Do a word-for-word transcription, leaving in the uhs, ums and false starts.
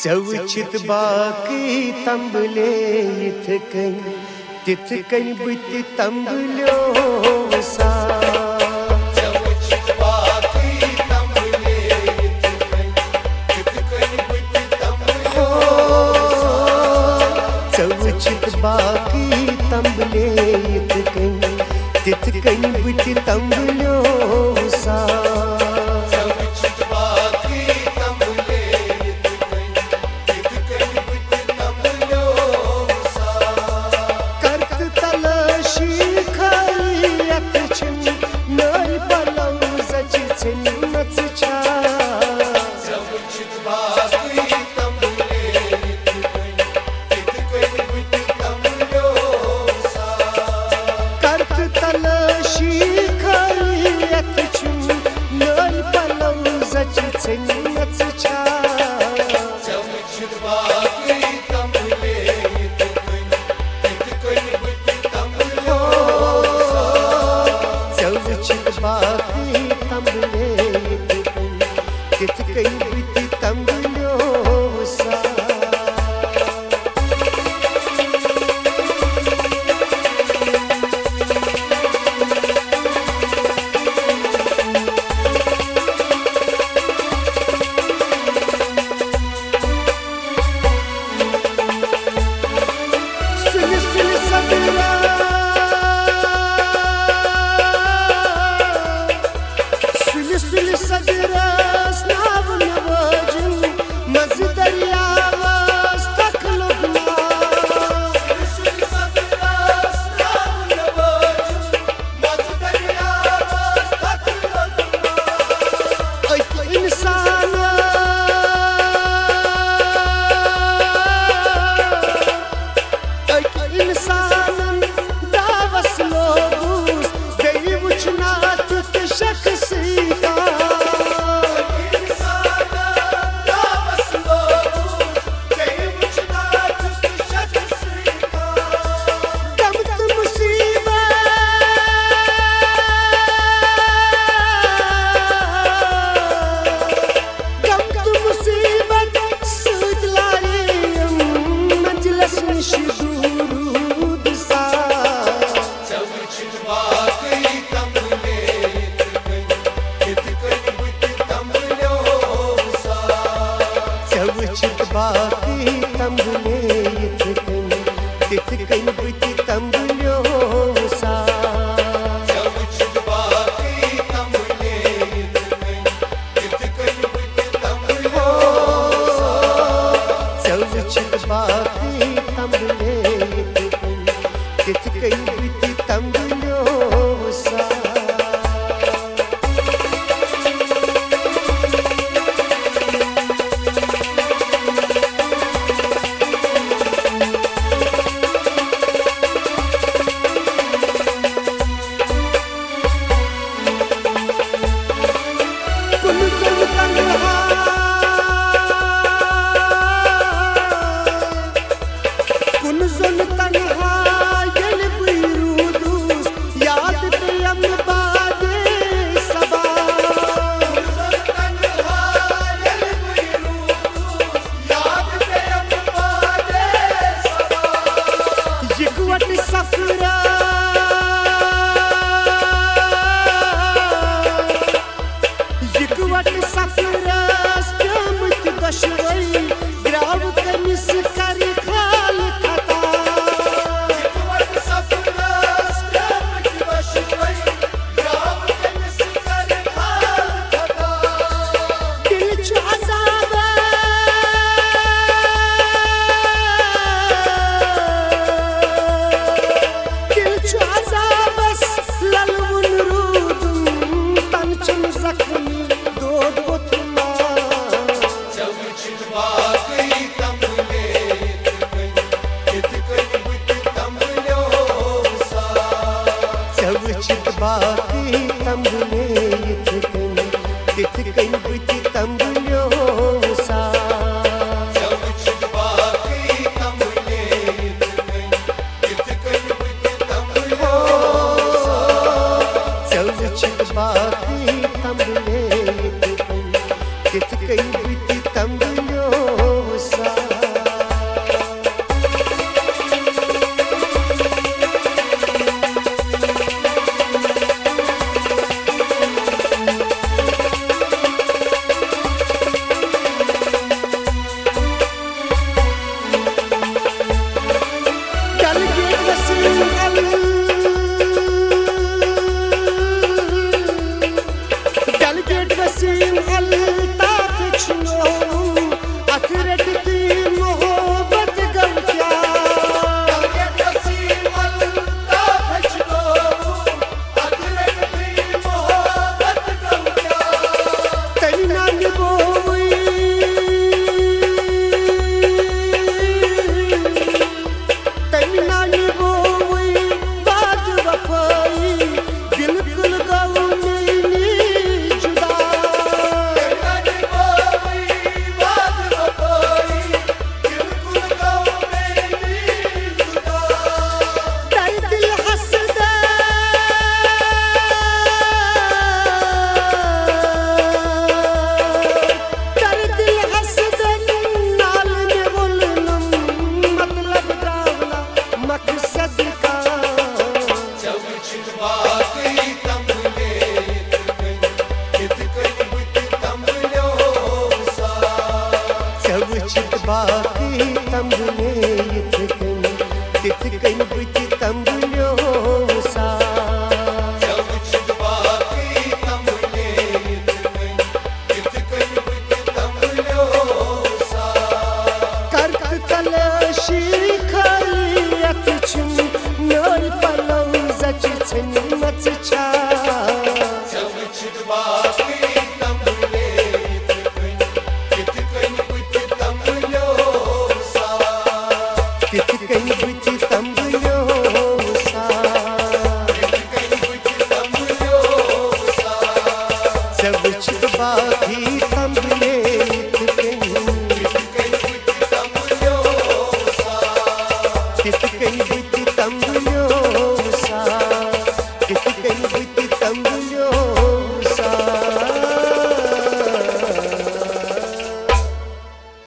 ژےٚ وٕچھِتھ باقٕے تمبلے یِتھ کٔنۍ، تِتھ کٔنۍ بہٕ تہِ تمبلیوسا۔ ژےٚ وٕچھِتھ باقٕے تمبلے یِتھ کٔنۍ، تِتھ کٔنۍ بہٕ تہِ تمبلیوسا۔ ژےٚ وٕچھِتھ باقٕے تمبلے یِتھ کٔنۍ، تِتھ کٔنۍ بہٕ تہِ تمبلیوسا۔ ژےٚ وٕچھِتھ باقٕے تمبلے یِتھ کٔنۍ، تِتھ کٔنۍ بہٕ تہِ تمبلیوسا۔ کر تہٕ تلٲشی خٲلی یتھ چھِم، نٲلۍ پلو زچہِ ژھیٚنمٕژ چھا؟ ژےٚ وٕچھِتھ باقٕے تمبلے یِتھ کٔنۍ، تِتھ کٔنۍ بہٕ تہِ تمبلیوسا۔ کر تہٕ تلٲشی خٲلی یتھ چھِم، نٲلۍ پلو زچہِ ژھیٚنمٕژ چھا؟ ژےٚ وٕچھِتھ باقٕے تمبلے یِتھ کٔنۍ، تِتھ کٔنۍ بہٕ تہِ تمبلیوسا۔ ژےٚ وٕچھِتھ باقٕے تمبلے یِتھ کٔنۍ، تِتھ کٔنۍ بہٕ تہِ تمبلیوسا۔ سُلہِ سُلہِ صدرا، سُلہِ سُلہِ صدرس ناو مےٚ وٲجِن، منٛزٕ دٔریاوس تکھ لوٚگمُت۔ أکۍ اِنسانَن، أکۍ اِنسانَن داوَس لوگُس، بیٚیہِ وُچھ نہٕ تیُتھ شخصی کانٛہہ۔ غم تہٕ مُصیٖبت، غم تہٕ مُصیٖبت سۭتۍ لارے یِم منزلس نِش دوٗر روٗد سا۔ ژےٚ وٕچھِتھ باقٕے تمبلے یِتھ کٔنۍ، تِتھ کٔنۍ بہٕ تہِ تمبلیوسا۔ ژےٚ وٕچھِتھ باقٕے تمبلے یِتھ کٔنۍ، تِتھ کٔنۍ بہٕ تہِ تمبلیوسا۔ ژےٚ وٕچھِتھ باقٕے تمبلے یِتھ کٔنۍ، تِتھ کٔنۍ بہٕ تہِ تمبلیوسا۔ ژےٚ وٕچھِتھ باقٕے تمبلے یِتھ کٔنۍ، تِتھ کٔنۍ بہٕ تہِ تمبلیوسا۔ کُنہِ زوٚن تنہا، کُنہِ زوٚن تنہا ییٚلہِ بہٕ روٗدُس، یاد پیٚیَم بادے صبا۔ اِکوٹہٕ سفرس، اِکوٹہٕ سفرس پیمٕتۍ دۄشوے، درٛاو تٔمِس کرِ خال خطا۔ اِکوٹہٕ سفرس پیمٕتۍ دۄشوے، دِل چھُ عذابس، دِل چھُ عذابس للوُن روٗدُن، تن چھُم زخمی دود ووٚتھمُت۔ ژےٚ وٕچھِتھ باقٕے تمبلے یِتھ کٔنۍ، یِتھ کٔنۍ بہٕ تہِ تمبلیوسا۔ ژےٚ وٕچھِتھ باقٕے تمبلے یِتھ کٔنۍ، تِتھ کٔنۍ بہٕ تہِ تمبلیوسا۔ ژےٚ وٕچھِتھ باقٕے تمبلے یِتھ کٔنۍ، یِتھ کٔنۍ بہٕ تہِ تمبلیوسا۔ ژےٚ وٕچھِتھ باقٕے تمبلے یِتھ کٔنۍ، تِتھ کٔنۍ بہٕ تہِ تمبلیوسا۔ وٕچھِتھ باقٕے تمبلے یِتھ کٔنۍ، تِتھ کٔنۍ بہٕ تہِ تمبلیوسا۔ ژےٚ وٕچھِتھ باقٕے تمبلے یِتھ کٔنۍ، تِتھ کٔنۍ بہٕ تہِ تمبلیوسا۔ کر تہٕ تلاشی خٲلی یتھ چھِم، میٲنۍ پلو زچہِ ژھٔنمٕژ چھا؟ ژےٚ وٕچھِتھ باقٕے تمبلے یِتھ کٔنۍ، تِتھ کٔنۍ بہٕ تہِ تمبلیوسا۔ تِتھ